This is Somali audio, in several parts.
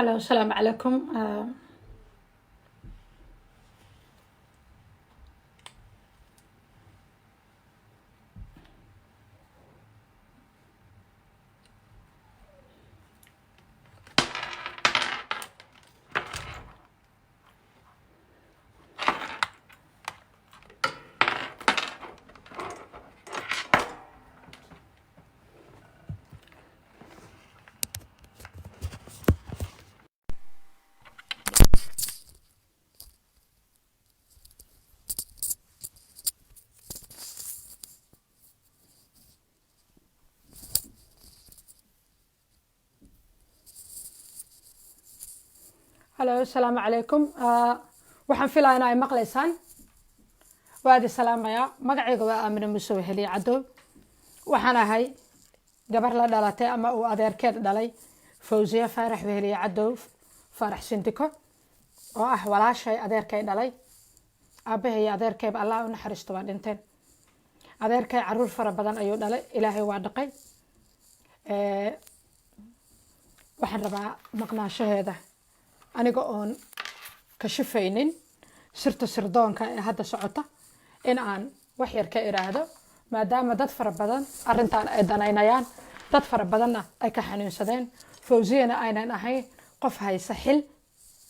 Hello, asalaamu calaykum. Hello, asalaamu calaykum. Waxaan filayaa in ay maqlaysaan. Waa idin salaamayaa. Magacayga waa Aamine Muuse Weheliye Cadow. Waxaan ahay gabar la dhalatay ama uu adeerkeed dhalay Fawziye Faarax Weheliye Cadow Faarax Sindiko, oo ah walaashay adeerkay dhalay. Aabbahay iyo adeerkayba Allah u naxariisto, waa dhinteen. Adeerkay caruur fara badan ayuu dhalay, Ilaahay waa dhaqay. Waxaan rabaa maqnaanshaheeda, aniga oon kashifaynin sirta sirdoonka ee hadda socota, in aan wax yar ka iraahdo, maadaama dad fara badan arrintan ay danaynayaan, dad fara badanna ay ka xanuunsadeen, Fawziyana aynan ahayn qof haysa xil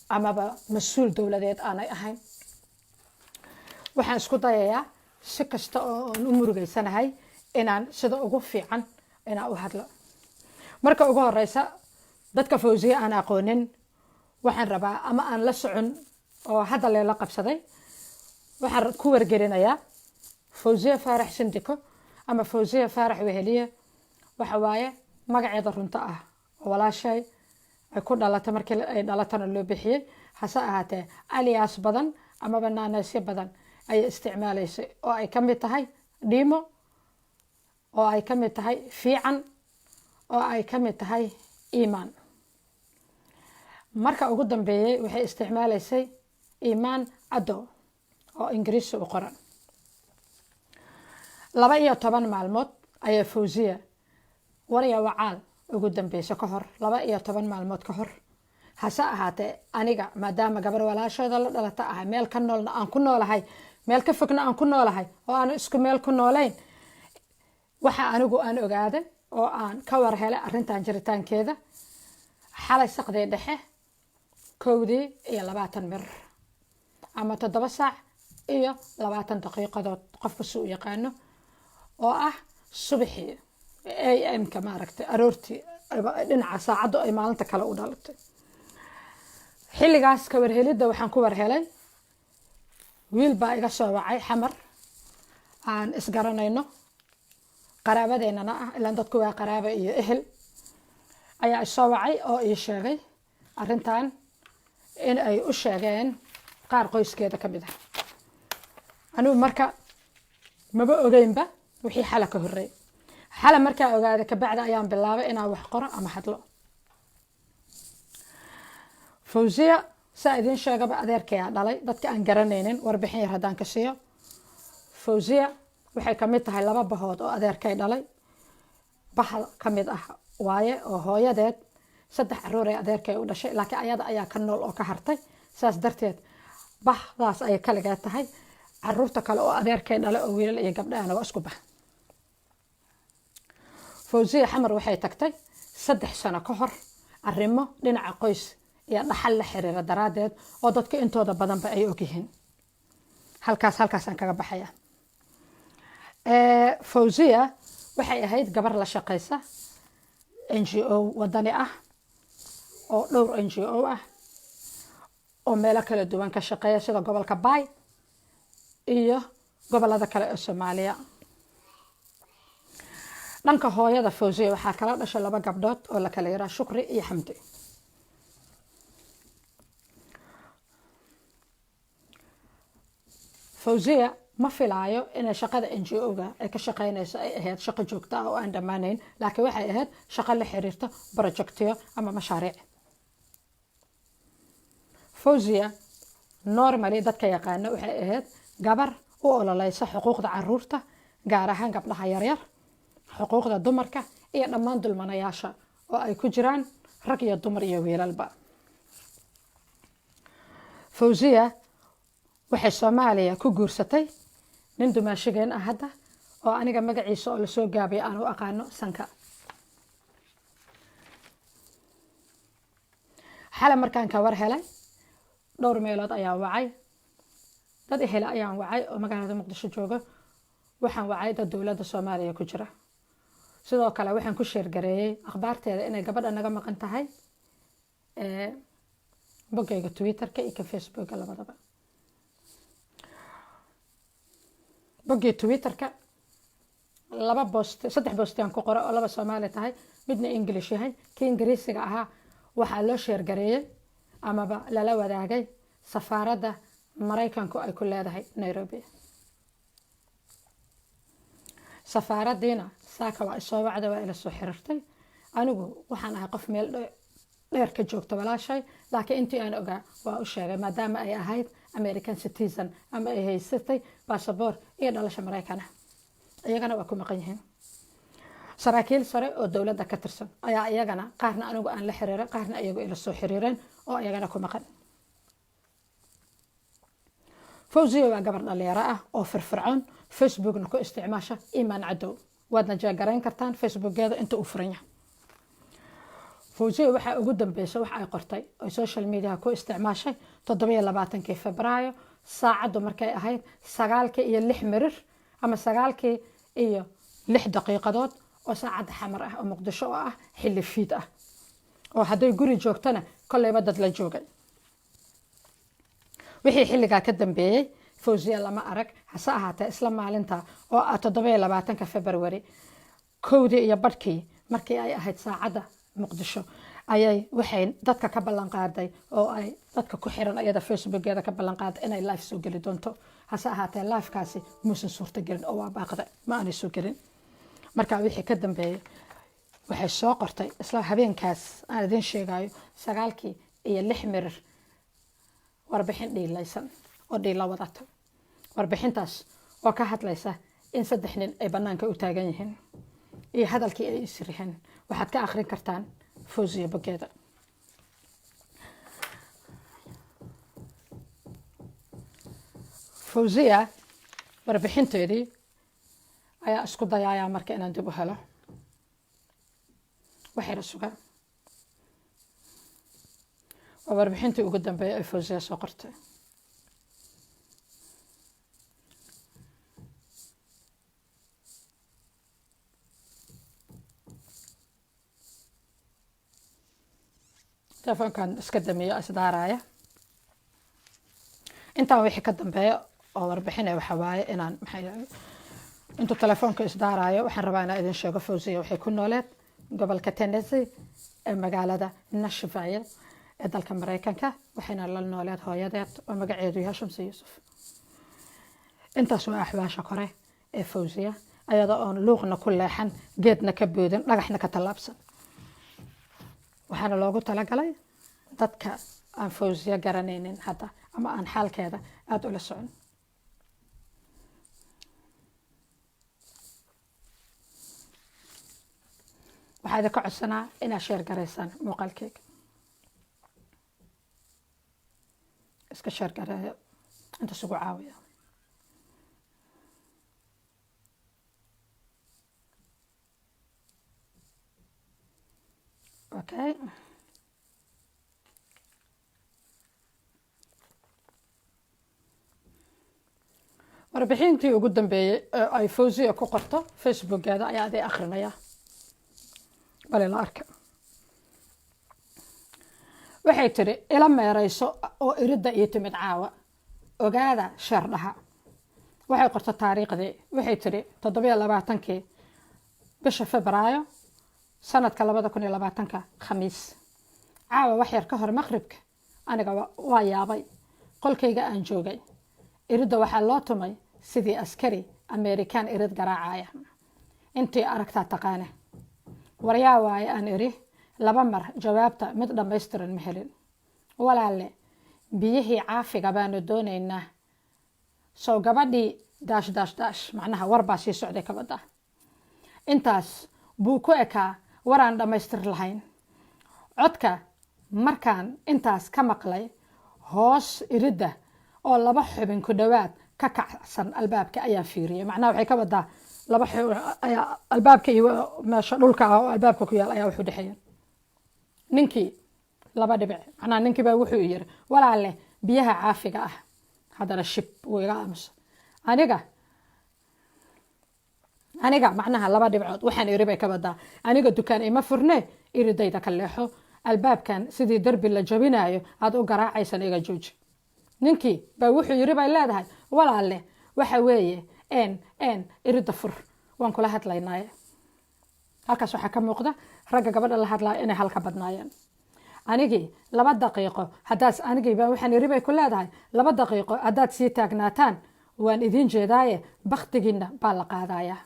amaba mas-uul dowladeed aanay ahayn. Waxaan isku dayayaa si kasta oo aan u murugeysanahay inaan sida ugu fiican inaan u hadlo. Marka ugu horeysa, dadka Fawziye aan aqoonin waxaan rabaa, ama aan la socon oo hadda leela qabsaday, waxaan ku wargelinayaa Fawziye Faarax Sindiko ama Fawziye Faarax Weheliye waxa waaye magaceeda runta ah oo walaashay ay ku dhalatay, markii ay dhalatana loo bixiyey. Hase ahaatee, alias badan amaba naanaysyo badan ayay isticmaalaysay, oo ay ka mid tahay Dhiimo, oo ay ka mid tahay Fiican, oo ay ka mid tahay Iimaan. Marka ugu dambeeyey waxay isticmaalaysay Iimaan Cadow oo Ingiriisi u qoran. 12 maalmood ayaa Fawziya warya wacaal ugu dambeysa ka hor, 12 maalmood ka hor. Hase ahaatee, aniga maadaama gabar walaashooda la dhalata ahay, meel ka noolna aan ku noolahay, meel ka fogna aan ku noolahay, oo aan isku meel ku noolayn, waxa anigu aan ogaaday oo aan ka war helay arrintan jiritaankeeda xalay saqdii dhexe, 1:20 ama 7 saac iyo 20 daqiiqadood, qofka si u yaqaano, oo ah subaxii AM-ka, maaragtay, aroortii, dhinaca saacaddu ay maalinta kale u dhalatay. Xilligaas ka warhelidda waxaan ku warhelay wiil baa iga soo wacay Xamar, aan isgaranayno, qaraabadeennana ah, ilaan dadku waa qaraaba iyo ehel, ayaa isoo wacay oo ii sheegay arrintan in ay u sheegeen qaar qoyskeeda ka mid ah. Anigu marka maba ogeynba wixii xala ka horreey. Xala markaa ogaada kabacdi ayaan bilaabay inaan wax qoro ama hadlo. Fawziya, saa idiin sheegaba, adeerkayaa dhalay. Dadka aan garanaynin warbixin yar haddaan ka siiyo, Fawziya waxay kamid tahay laba bahood oo adeerkay dhalay. Baha ka mid ah waaye, oo hooyadeed saddex caruur ee adeerkay u dhashay, laakiin ayada ayaa ka nool oo ka hartay. Saas darteed bahdaas ayay kaligeed tahay. Caruurta kale oo adeerkay dhalay oo wiilal iyo gabdhahana waa isku bah. Fawziya Xamar waxay tagtay 3 sano ka hor, arrimo dhinaca qoys iyo dhaxal la xiriira daraaddeed, oo dadka intooda badanba ay ogyihiin. Halkaasaan kaga baxaya. Fawziya waxay ahayd gabar la shaqaysa NGO wadani ah, oo dhowr NGO ah oo meelo kala duwan ka shaqeeya, sida gobolka Baay iyo gobolada kale ee Soomaaliya. Dhanka hooyada Fawziya waxaa kala dhashay laba gabdhood oo la kala yiraa Shukri iyo Xamdi. Fawziya ma filaayo inay shaqada NGO-ga ay ka shaqeynayso ay ahayd shaqo joogto ah oo aan dhammaanayn, laakiin waxay ahayd shaqo la xiriirta projectyo ama mashaariic. Fawziya normally dadka yaqaana waxay ahayd gabar u ololeysa xuquuqda caruurta, gaar ahaan gabdhaha yaryar, xuquuqda dumarka iyo dhammaan dulmanayaasha oo ay ku jiraan rag iyo dumar iyo wiilalba. Fawziya waxay Soomaaliya ku guursatay nin dumaashigeen ah hadda, oo aniga magaciisa oo lasoo gaabay aan u aqaano Sanka. Xale markaan ka war helay, dhowr meelood ayaa wacay. Dad ehele ayaan wacay oo magaalada Muqdisho jooga. Waxaan wacay dad dowladda Soomaaliya ku jira. Sidoo kale waxaan ku share gareeyey akhbaarteeda, inay gabadha naga maqan tahay, boggayga Twitterka iyo ka Facebooka labadaba. Boggii Twitterka laba post, saddex post-iyaan ku qoray, oo laba Soomaali tahay, midna English yahay. Kii Ingiriisiga ahaa waxaa loo share gareeyey amaba lala wadaagay safaaradda Maraykanku ay ku leedahay Nairobi. Safaaraddiina saaka waa isoo wacda, waa ila soo xiriirtay. Anigu waxaan ahay qof meel dheer ka joogta walaashay, laakiin intii aan ogaa waa u sheegay, maadaama ay ahayd American citizen ama ay haysatay basaboor iyo dhalasha Maraykana. Iyagana waa ku maqan yihiin. Saraakiil sare oo dowladda ka tirsan ayaa iyagana qaarna anigu aan la xiriiray, qaarna iyagu ila soo xiriireen, oo iyagana ku maqan. Fawziya waa gabar dhalinyaro ah oo firfircoon, Facebookna ku isticmaasha Imaan Cadow. Waadna check garayn kartaan Facebookeeda inta uu furan yahay. Fawziya waxaa ugu dambeysa wax ay qortay oy social mediaha ku isticmaashay 27-kii Febraayo, saacaddu markay ahayd 9:06 ama 9:06 oo saacadda Xamar ah, oo Muqdisho, oo ah xilli fiid ah, oo hadday guri joogtana kolleyba dad la joogay. Wixii xilligaa ka dambeeyey Fawziya lama arag. Hase ahaatee, isla maalinta oo ah 27-ka February, 1:30 markii ay ahayd saacadda Muqdisho, ayay waxay dadka ka ballan qaaday, oo ay dadka ku xiran ayada Facebookeeda ka ballan qaaday, inay live soo geli doonto. Hase ahaatee, livekaasi muusan suurtagelin oo waa baaqday, ma aanay soo gelin. Marka wixii ka dambeeyey waxay soo qortay isla habeenkaas aan idin sheegayo, 9:06, warbixin dhiilaysan oo dhiila wadata. Warbixintaas oo ka hadlaysa in saddex nin ay banaanka u taagan yihiin iyo hadalkii ay isriheen. Waxaad ka akhrin kartaan Fawziya bogeeda. Fawziya warbixinteedii ayaa isku dayayaa marka inaan dib u helo. Waxayna sugaa waa warbixintii ugu dambeeyay ay Fawziya soo qortay. Telefoonkan iska damiyo, isdaaraya. Intaan wixii ka dambeeya oo warbixinaya waxa waaye inaan maxay, intuu telefoonka isdaarayo, waxaan rabaa inaan idin sheego Fawziya waxay ku nooleed gobolka Tennessee ee magaalada Nashville ee dalka Maraykanka, waxayna la nooleed hooyadeed oo magaceedu yahay Shamsi Yuusuf. Intaas waa axwaasha kore ee Fawziya, ayada oon luuqna ku leexan, geedna ka boodin, dhagaxna ka tallaabsan. Waxaana loogu talagalay dadka aan Fawziya garanaynin hadda ama aan xaalkeeda aada ula socon. Waxaa idinka codsanaa inaad share garaysaan muuqaalkeyga. Iska share gareeyo, intaas ugu caawiya. Okay, warbixintii ugu dambeeyey ee ay Fawziya ku qorto Facebookeeda ayaa aday akrinaya, bale la arka. Waxay tidhi: "Ila meerayso oo iridda ii timid caawa, ogaada, share dhaha." Waxay qorto taariikhdii. Waxay tidhi 27-kii bisha Febraayo, sanadka 2020-ka, Khamiis, caawa wax yar ka hor maqribka. Aniga waa yaabay. Qolkayga aan joogay, iridda waxaa loo tumay sidii askari Amerikaan irid garaacaya. Intii aragtaa taqaane. "Waryaa waaye?" aan iri laba mar. Jawaabta mid dhammaystiran ma helin. "Walaalle, biyihii caafiga baanu doonaynaa. Sow gabadhii dash dash dash?" Macnaha war baa sii socday kabadda. Intaas buu ku ekaa waraan dhammaystir lahayn. Codka markaan intaas ka maqlay, Hoos iridda oo laba xubin ku dhowaad ka kacsan albaabka ayaan fiiriyay. Macnaha waxay ka wadaa laba ayaa albaabka iyo meesha dhulka ah oo albaabka ku yaal ayaa wuxuu dhexeeya. Ninkii laba dhibic, macnaha ninkii baa wuxuu yiri, "Walaale, biyaha caafiga ah." Haddana shib, wuu iga aamusa. Aniga macnaha laba dhibcood waxaan iri bay ka wadaa, aniga dukaan ima furne, iridayda ka leexo. Albaabkan sidii derbi la jabinayo aad u garaacaysan iga jooji. Ninkii baa wuxuu yiri, bay leedahay, "Walaale, waxa weeye n n irida fur, waan kula hadlaynaaye." Halkaas waxaa ka muuqda ragga gabadha la hadlaayo inay halka badnaayeen. Anigii 2 daqiiqo haddaad, anigiiba waxaan iri, bay ku leedahay, 2 daqiiqo haddaad sii taagnaataan, waan idiin jeedaaye, baktigiina baa la qaadayaa.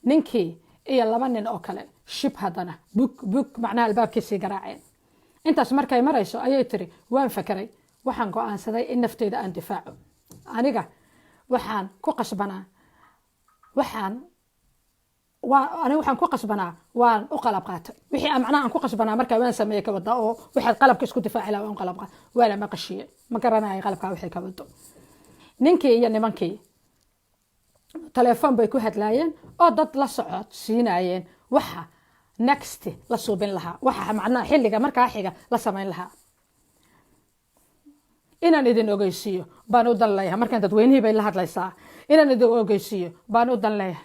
Ninkii iyo laba nin oo kale shib, haddana bug bug, macnaha albaabkii sii garaaceen. Intaas markay marayso ayay tiri, waan fakeray, waxaan go-aansaday in nafteyda aan difaaco. Aniga waxaan ku qasbanaa, waxaan waa aniga waxaan ku qasbanaa, waan u qalab qaatay wixii aan macnaha aan ku qasbanaa. Markaa waan sameeyey, ka wadaa, oo waxaad qalabka isku difaaci lahaa waan qalab qaatay. Waana maqashiye, ma garanayo qalabkaa waxay ka wado. Ninkii iyo nimankii telefoon bay ku hadlaayeen oo dad la socod siinaayeen waxa next la suubin lahaa, waxa macnaha xilliga markaa xiga la samayn lahaa. Inaan idin ogeysiiyo baan u dan leeyahay. Markaan dadweynihii bay la hadlaysaa. Inaan idin ogeysiiyo baan u dan leeyahay.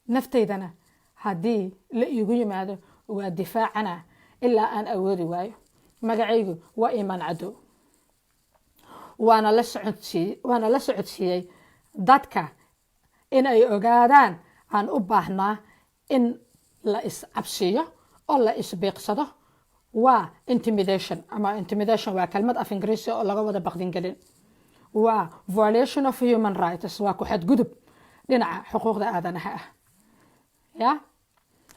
Naftaydana haddii la iigu yimaado waa difaacana ilaa aan awoodi waayo. Magacaygu waa Imaan Cadow. Waana la socodsiiyey dadka in ay ogaadaan aan u baahnaa in la iscabsiiyo oo la isbiiqsado. Waa intimidation, ama intimidation waa kelmad af Ingiriisi oo laga wada baqdingelin. Waa violation of human rights, waa ku xadgudub dhinaca xuquuqda aadanaha ah. Ya,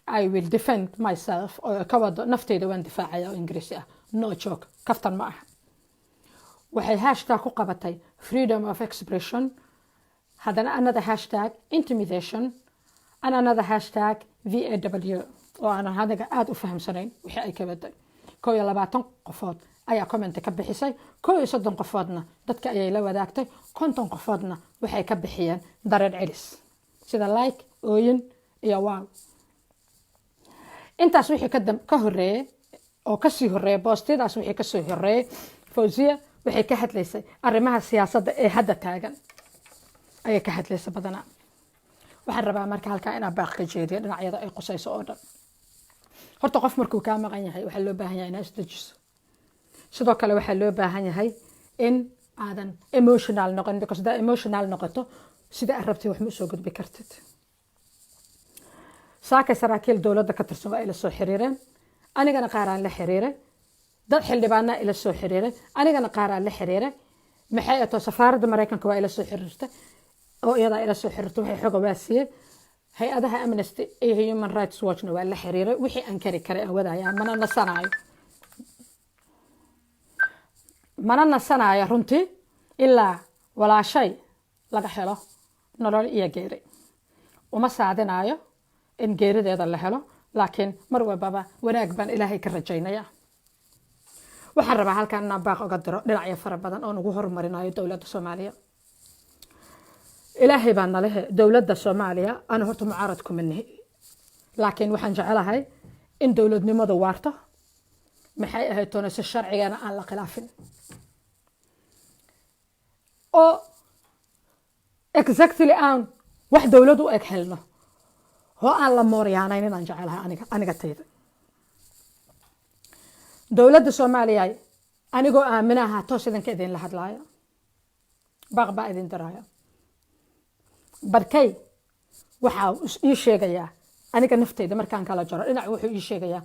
"I will defend myself" oo ka wado nafteyda waan difaacaya oo Ingiriisi ah. No joke, kaftan ma aha. Waxay hashtag ku qabatay freedom of expression, haddana another hashtag intimidation, and another hashtag VAW oo aanan hadiga aada u fahamsanayn wixii ay ka waday. 21 qofood ayaa comment ka bixisay, 31 qofoodna dadka ayay la wadaagtay, 50 qofoodna waxay ka bixiyeen dareen celis sida like, ooyin iyo wow. Intaas wixii ka horeeyey oo kasii horeeyay, boostiyadaas wixii kasoo horeeyey, Fawziya waxay ka hadlaysay arrimaha siyaasadda ee hadda taagan ayay ka hadlaysa badanaa. Waxaan rabaa marka halkaa inaan baaq ka jeediyo dhinacyada ay qusayso oo dhan. Horta qof markuu kaa maqan yahay, waxaa loo baahan yahay inaad isdejiso. Sidoo kale waxaa loo baahan yahay in aadan emotional noqon, because haddaa emotional noqoto, sida aad rabtay wax ma usoo gudbi kartid. Saakay saraakiil dowladda ka tirsan waa ila soo xiriireen, anigana qaaraan la xiriiray. Dad xildhibaanaa ila soo xiriiray, anigana qaaraan la xiriiray. Maxay ato, safaaradda Maraykanka waa ila soo xiriirtay oo iyadaa ila soo xiriirtay, waxay xoga waa siiyey. Hay-adaha Amnesty iyo Human Rights Watchna waa la xiriiray. Wixii aan kari karay aan wadaya. Mana nasanaayo, mana nasanaayo runtii ilaa walaashay laga helo nolol iyo geeri. Uma saadinaayo in geerideeda la helo, laakiin mar walbaba wanaag baan Ilaahay ka rajaynaya. Waxaan rabaa halkan inaan baaq oga diro dhinacyo fara badan oon ugu horumarinayo dowladda Soomaaliya. Ilaahay baa nalehe. Dowladda Soomaaliya anu horta mucaarad kuma nihi, laakiin waxaan jecelahay in dowladnimadu waarto, maxay ahayd toona, si sharcigana aan la khilaafin oo exactly aan wax dowlad u eg helno oo aan la mooryaanayn inaan jecelahay aniga tayda. Dowladda Soomaaliya, anigoo aaminaha toos idinka idinla hadlaaya, baaq baa idin diraya. Barkay waxaa ii sheegayaa aniga naftayda markaan kala jaro dhinac, wuxuu ii sheegayaa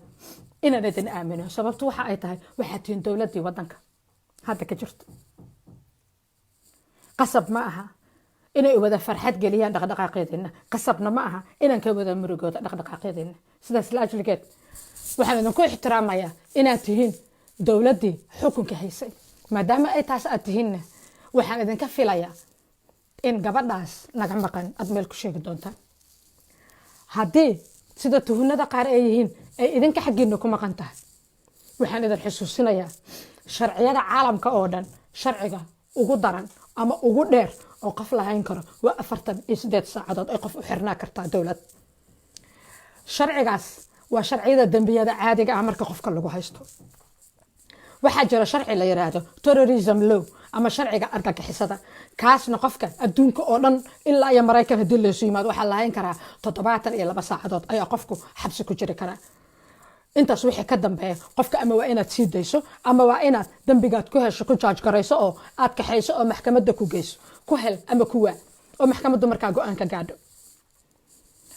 inaan idin aamino. Sababtu waxa ay tahay, waxaad tihiin dowladdii waddanka hadda ka jirto. Qasab ma aha inay wada farxad geliyaan dhaqdhaqaaqyadeena, qasabna ma aha inaan ka wada murugooda dhaqdhaqaaqyadeena. Sidaas la ajligeed waxaan idinku ixtiraamayaa inaad tihiin dowladdii xukunka haysay. Maadaama ay taas aad tihiinna, waxaan idinka filayaa in gabadhaas naga maqan aad meel ku sheegi doontaan. Haddii sida tuhunada qaar ay yihiin ay idinka xaggiina ku maqan tahay, waxaan idin xusuusinayaa Sharciyada caalamka oo dhan, sharciga ugu daran ama ugu dheer oo qof lahayn karo waa 48 saacadood ay qof u xirnaa kartaa dowlad. Sharcigaas waa sharciyada dembiyada caadiga ah marka qofka lagu haysto. Waxaa jira sharci la yiraahdo terrorism law ama sharciga argagixisada. Kaasna qofka adduunka oo dhan ilaa iyo Maraykan haddii laysu yimaado, waxaa lahayn karaa 72 saacadood ayaa qofku xabsi ku jiri karaa. Intaas wixii ka dambeeya, qofka ama waa inaad sii dayso ama waa inaad dembigaad ku hesho ku charge garayso oo aad kaxayso oo maxkamadda ku geyso, ku hel ama ku waa, oo maxkamaddu markaa go-aan ka gaadho.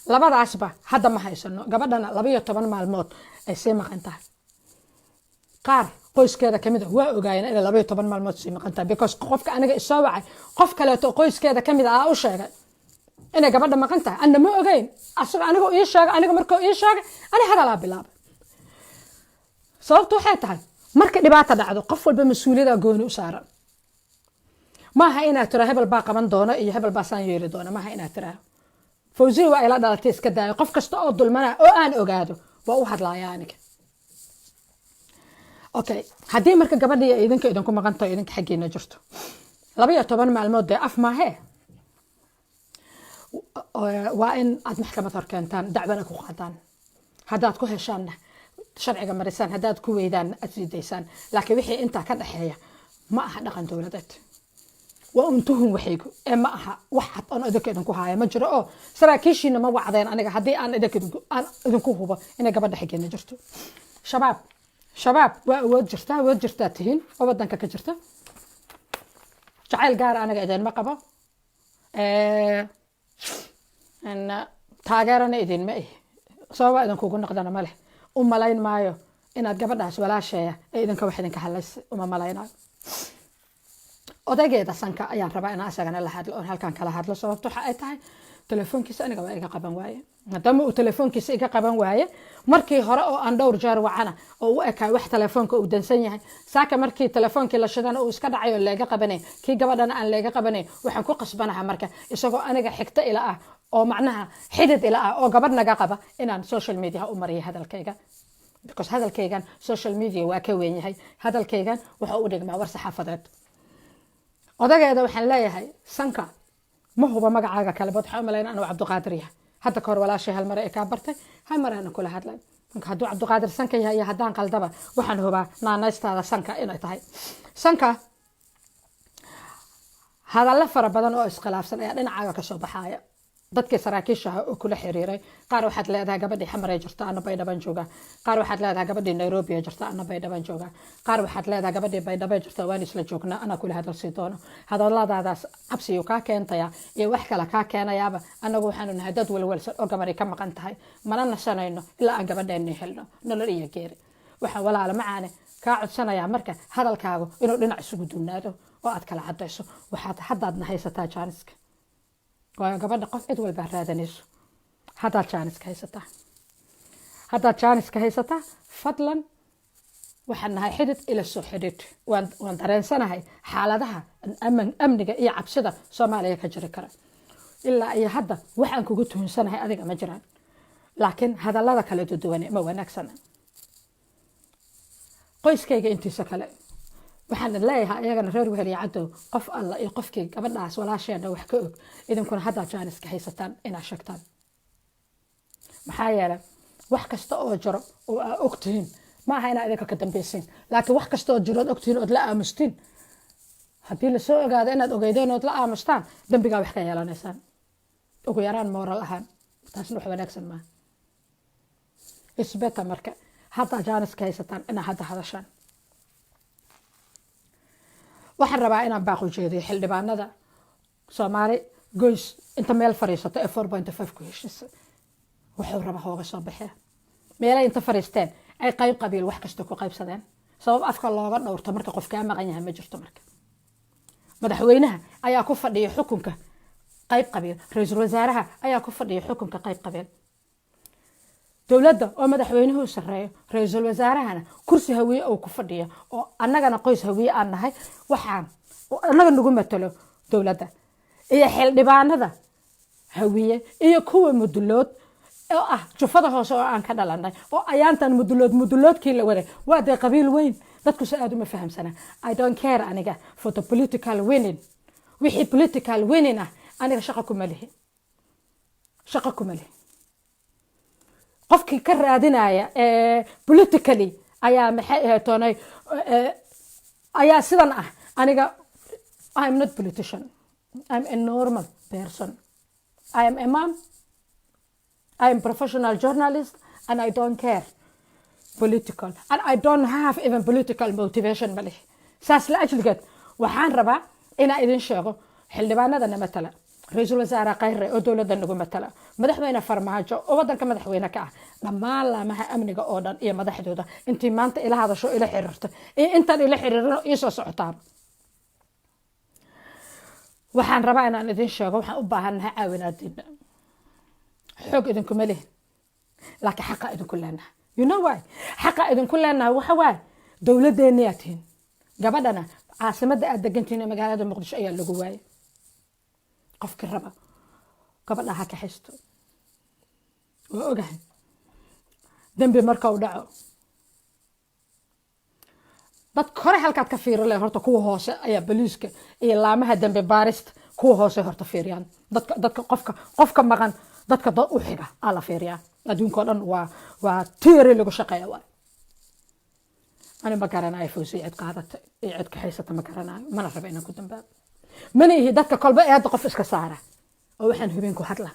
Labadaasba hadda ma haysano. Gabadhana 12 maalmood ay sii maqan tahay. Qaar qoyskeeda kamid a waa ogaayeen inay 12 maalmood sii maqan tahay, because qofka aniga isoo wacay, qof kaleeto qoyskeeda kamid ah u sheegay inay gabadha maqan tahay. Anna ma ogeyn. Asaga aniga ii sheegay. Aniga markuu ii sheegay, ani hadalaa bilaabay. Sababtu waxay tahay, marka dhibaata dhacdo, qof walba mas-uuliyada gooni u saaran. Maaha inaad tira hebel baa qaban doona iyo hebel baa saan yeeli doona. Maaha inaad tiraa Fawziya waa ila dhalatay. Iska daayo, qof kasta oo dulmana oo aan ogaado waa u hadlaaya aniga. Okay, haddii marka gabadhii idinka idinku maqantaho, idinka xaggiina jirto 12 maalmood, dee af maahee, waa in aad maxkamad hor keentaan, dacwana ku qaadaan. Haddaad ku heshaanna sharciga marisaan, haddaad ku weydaanna aad sii daysaan. Laakiin wixii intaa ka dhexeeya ma aha dhaqan dowladeed. Waa un tuhun waxaygu ee ma aha wax cad oon idinka idinku haaya ma jiro, oo saraakiishiina ma wacdeen aniga haddii aan idinka aan idinku hubo inay gabadha xaggeena jirto. Shabaab, shabaab waa awood jirta, awood jirtaa tihiin oo wadanka ka jirta. Jacayl gaara aniga idinma qabo, taageerana idinma ihi. Sababa idinkugu noqdana ma leh. U malayn maayo inaad gabadhaas walaasheeya ee idinka wax idinka hadlaysa, uma malaynayo. Odaygeeda Sanka ayaan rabaa inaan asagana la hadlo oon halkan kala hadlo. Sababto waxa ay tahay, telefoonkiisa aniga waa iga qaban waaye. Maadaama uu telefoonkiisa iga qaban waaye markii hore oo aan dhowr jeer wacana oo u ekaay wax telefoonka uu dansan yahay, saaka markii telefoonkii la shidana uu iska dhacay oo leega qabanay, kii gabadhana aan leega qabanay, waxaan ku qasbanaha marka, isagoo aniga xigto ila ah oo macnaha xidid ila ah oo gabadh naga qaba, inaan social media u mariyo hadalkayga, because hadalkaygan social media waa ka weyn yahay. Hadalkaygan wuxuu u dhigmaa war saxaafadeed. Odageeda waxaan leeyahay, Sanka, ma huba magacaaga kale, bad waxaa u malayna anuu Cabdiqaadir yahay. Hadda kahor walaashay hal mare ee kaa bartay, hal mar aana kula hadlay. Marka hadduu Cabdiqaadir Sanka yahay iyo haddaan qaldaba, waxaan hubaa naanaystaada Sanka inay tahay. Sanka, hadallo fara badan oo iskhilaafsan ayaa dhinacaaga kasoo baxaaya. Dadkii saraakiisha ahaa oo kula xiriiray, qaar waxaad leedahay gabadhii Xamaray jirta, ana Baydhaban joogaa. Qaar waxaad leedahay gabadhii Nairobi jirta, ana Baydhaban joogaa. Qaar waxaad leedahay gabadhii Baydhaba jirta, waan isla joognaa, anaa kula hadal sii doono. Hadalladaadaas cabsiyu kaa keentaya iyo wax kale kaa keenayaaba. Annagu waxaanu nahay dad welwelsan oo gabadhay ka maqan tahay. Mana nasanayno ilaa aan gabadheenni helno, nolol iyo geeri. Waxaan, walaala macaane, kaa codsanayaa marka hadalkaagu inuu dhinac isugu duunaado oo aad kala cadayso. Waxaad haddaadna haysataa jaaniska, waayo gabadha qof cid walbaa raadanayso. Haddaad jaaniska haysataa, haddaad jaaniska haysataa, fadlan, waxaan nahay xidid, ila soo xidhiidh. Waan dareensanahay xaaladaha amniga iyo cabsida Soomaaliya ka jiri kara. Ilaa iyo hadda waxaan kugu tuhunsanahay adiga ma jiraan, laakiin hadallada kala duduwane ma wanaagsana. Qoyskayga intiisa kale waxaan leeyahay iyagana, reer Weheliya Cadow, qof alla iyo qofkii gabadhaas walaasheena wax ka og, idinkuna haddaad jaaniska haysataan inaad sheegtaan. Maxaa yeelay, wax kasta oo jiro oo aa ogtihiin, ma aha inaa idinka ka dambaysiin, laakiin wax kasta oo jiro ood ogtihiin ood la aamustiin, haddii lasoo ogaado inaad ogeydeen ood la aamustaan, dembigaa wax ka yeelanaysaan, ugu yaraan moral ahaan. Taasna wax wanaagsan maaha. Isbeta marka haddaa jaaniska haysataan inaa hadda hadashaan. Waxaan rabaa inaan baaq u jeediyo xildhibaanada Soomaali goys inta meel fadhiisato ee 4.5 ku heshiisa. Wuxuu raba hooga soo baxee, meelay inta fadhiisteen ay qayb qabiil wax kasta ku qaybsadeen. Sabab afka looga dhowrto marka qof kaa maqan yahay ma jirto. Marka madaxweynaha ayaa ku fadhiya xukunka qayb qabiil, ra-iisul wasaaraha ayaa ku fadhiya xukunka qayb qabiil, dowladda oo madaxweynuhu sareeyo, ra-iisul wasaarahana kursi Hawiye uu ku fadhiyo, oo annagana qoys Hawiye aan nahay, waxaan annaga nagu matalo dowladda iyo xildhibaanada Hawiye iyo kuwa Mudulood oo ah jufada hoose oo aan ka dhalanay, oo ayaantan Mudulood muduloodkii la waday waa dee qabiil weyn. Dadku si aada uma fahamsana. I don't care aniga for the political winning. Wixii political winning ah aniga shaqo kuma lihi, shaqo kuma lihi. Qofkii ka raadinaya politically ayaa, maxay ahayd toonay, ayaa sidan ah. Aniga I'm not politician, I'm a normal person. I am a mom, I am professional journalist, and I don't care political and I don't have even political motivation ma leh. Saas la ajligeed waxaan rabaa inaan idin sheego: xildhibaanadana matala, ra-iisul wasaare Khayre oo dowladda nagu matala, madaxweyne Farmaajo oo wadanka madaxweyne ka ah, dhammaan laamaha amniga oo dhan iyo madaxdooda, intii maanta ila hadasho, ila xiriirta iyo intaan ila xiriirino iisoo socotaaba, waxaan rabaa inaan idin sheego waxaan u baahannahay caawinaadiina. Xoog idinkuma lihin, laakiin xaqa idinku leenahay. You know why xaqa idinku leenahay? Waxa waaye dowladeenniyaa tihin. Gabadhana caasimadda aad degantihiin ee magaalada Muqdisho ayaa lagu waayay. Qofkii raba gabadha ha kaxaysto. Waa ogahay dembi marka u dhaco dadka hore halkaad ka fiiri leh, horta kuwa hoose ayaa boliiska iyo laamaha dembi baarista kuwa hoose horta fiiriyaan. Dadka qofka maqan, dadka dad u xiga aa la fiiriyaa. Adduunka o dhan waa theory lagu shaqeeya waay. Ani ma garanayo Fawsiya cid qaadata iyo cid kaxaysata, ma garanayo, mana raba inaan ku dambaabo. Mana ihi dadka kolba ee hadda qof iska saara oo waxaan hubin ku hadla,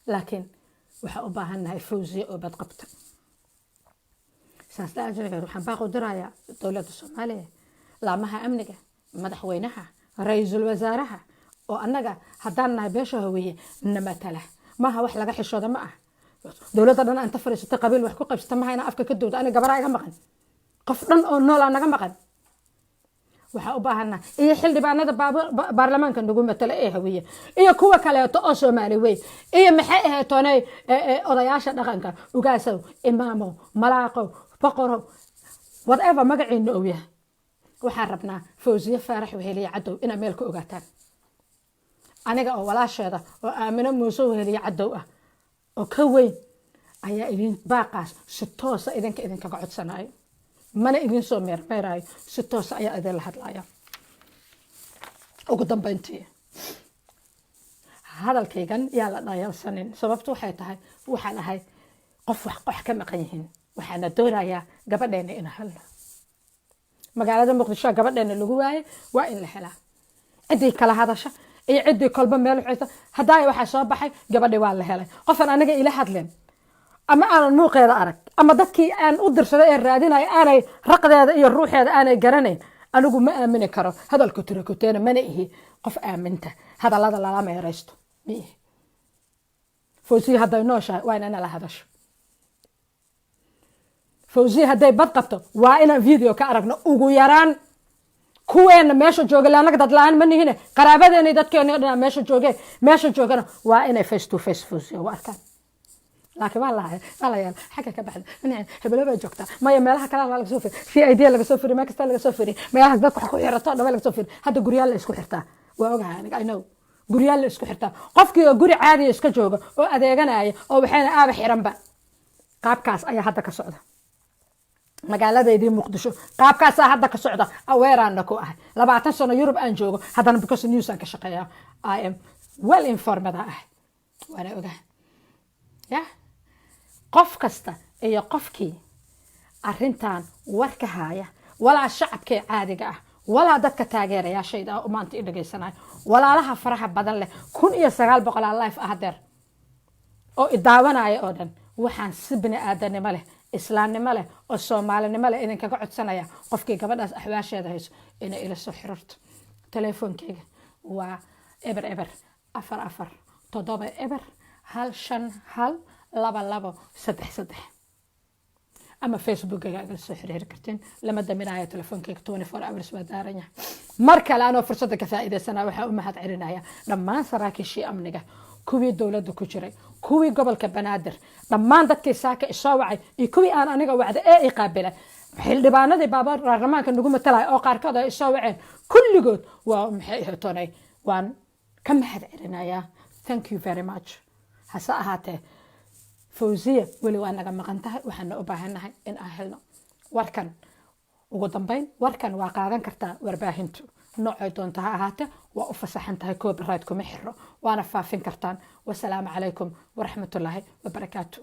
laakiin waxaa u baahannahay Fawsiya oo badqabta. Saas la-ajligeed waxaan baaq u dirayaa dowladda Soomaaliya, laamaha amniga, madaxweynaha, ra-iisul wasaaraha oo annaga haddaan nahay beesha Hawiye na matala. Maaha wax laga xishooda, ma ah dowladda dhan inta fadhiisata qabiil wax ku qaybsata. Maha inaa afka ka dowda. Aniga gabaraa iga maqan, qof dhan oo noolaa naga maqan. Waxaa u baahanaa iyo xildhibaanada baarlamaanka nagu matala ee Hawiye iyo kuwa kaleeto oo Soomaali wey iyo, maxay ahayd, odayaasha dhaqanka, ugaasow, imaamow, malaaqow, boqorow, whatever magaciina ou yahay, waxaan rabnaa Fawsiye Faarax Weheliye Cadow inaad meel ka ogaataan. Aniga oo walaasheeda oo Aamino Muuse Weheliye Cadow ah oo ka weyn ayaa idin baaqaas si toosa idinka idinkaga codsanayo, mana idin soo meermeerayo, si toosa ayaa idinla hadlaya. Ugu dambeyntii, hadalkaygan yaa la dhayalsanin. Sababtu waxay tahay waxaan ahay qof wax ka maqan yihiin, waxaana doonayaa gabadheena inaan helno. Magaalada Muqdisho gabadheena lagu waayay, waa in la helaa. Ciddii kala hadasha iyo ciddii kolba meel xita haddaaya waxaa soo baxay gabadhi waa la helay. Qofan aniga ila hadleen ama aanan muuqeeda arag ama dadkii aan u dirsaday ee raadinaya aanay raqdeeda iyo ruuxeeda aanay garanayn, anigu ma aamini karo hadalka tirakoteena. Mana ihi qof aaminta hadallada lala meeraysto, ma ihi. Fawsiya hadday nooshahay waa inaan nala hadasho. Fawsiya hadday bad qabto waa inaan video ka aragno ugu yaraan. Kuweena meesha jooga, le annaga dad la-aan ma nihine, qaraabadeena, dadkeena o dhan meesha jooge, meesha joogana waa inay face to face Fawsiya u arkaan. Laakiin waa la yaala xagga ka baxda, hebelo baa joogtaa, maya, meelaha kale laga soo firi, CID laga soo firi, meel kasta laga soo firi, meelaha dadka wax ku xirato dhan laga soo firi. Hadda guryaal la isku xirtaa, waa ogahay aniga, I know, guryaal la isku xirtaa. Qofkii oo guri caadiya iska jooga oo adeeganaya oo waxayna aaba xiranba, qaabkaas ayaa hadda ka socda magaaladeydii Muqdisho. Qaabkaasaa hadda ka socda. Aweeraana ku ahay. 20 sano Yurub aan joogo, haddana because news aan ka shaqeeya, I am well informed ah, waana ogahay. Ya qof kasta iyo qofkii arrintan war ka haya, walaa shacabkee caadiga ah, walaa dadka taageerayaashayda ah oo maanta i dhagaysanayo, walaalaha faraha badan leh, 1900 aa live ah hadeer oo idaawanaya oo dhan, waxaan si bini aadanimo leh, islaamnimo leh oo soomaalinimo leh idinkaga codsanaya qofkii gabadhaas axwaasheeda hayso inay ila soo xiriirto. Telefoonkeyga waa 0004470151223, ama Facebookkayga igala soo xiriiri kartiin. Lama daminayo telefoonkeyga, 24 hours waa daaran yahay. Mar kale anoo fursadda ka faa'iidaysana, waxaa u mahad celinaya dhammaan saraakiishii amniga, kuwii dowladda ku jiray, kuwii gobolka Banaadir, dhammaan dadkii saaka isoo wacay iyo kuwii aan aniga wacda ee i qaabilay, xildhibaanadii baarlamaanka nagu matalaya oo qaarkood ay isoo waceen. Kulligood waa, maxay ahatonay, waan ka mahad celinayaa. Thank you very much. Hase ahaatee, Fawziya weli waa naga maqan tahay, waxaana u baahannahay in aan helno. Warkan ugu dambeyn, warkan waa qaadan kartaa warbaahintu noocay doonta ha ahaate, waa u fasaxan tahay, copyright kuma xiro, waana faafin kartaan. Wasalaamu calaykum waraxmatullaahi wabarakaatu.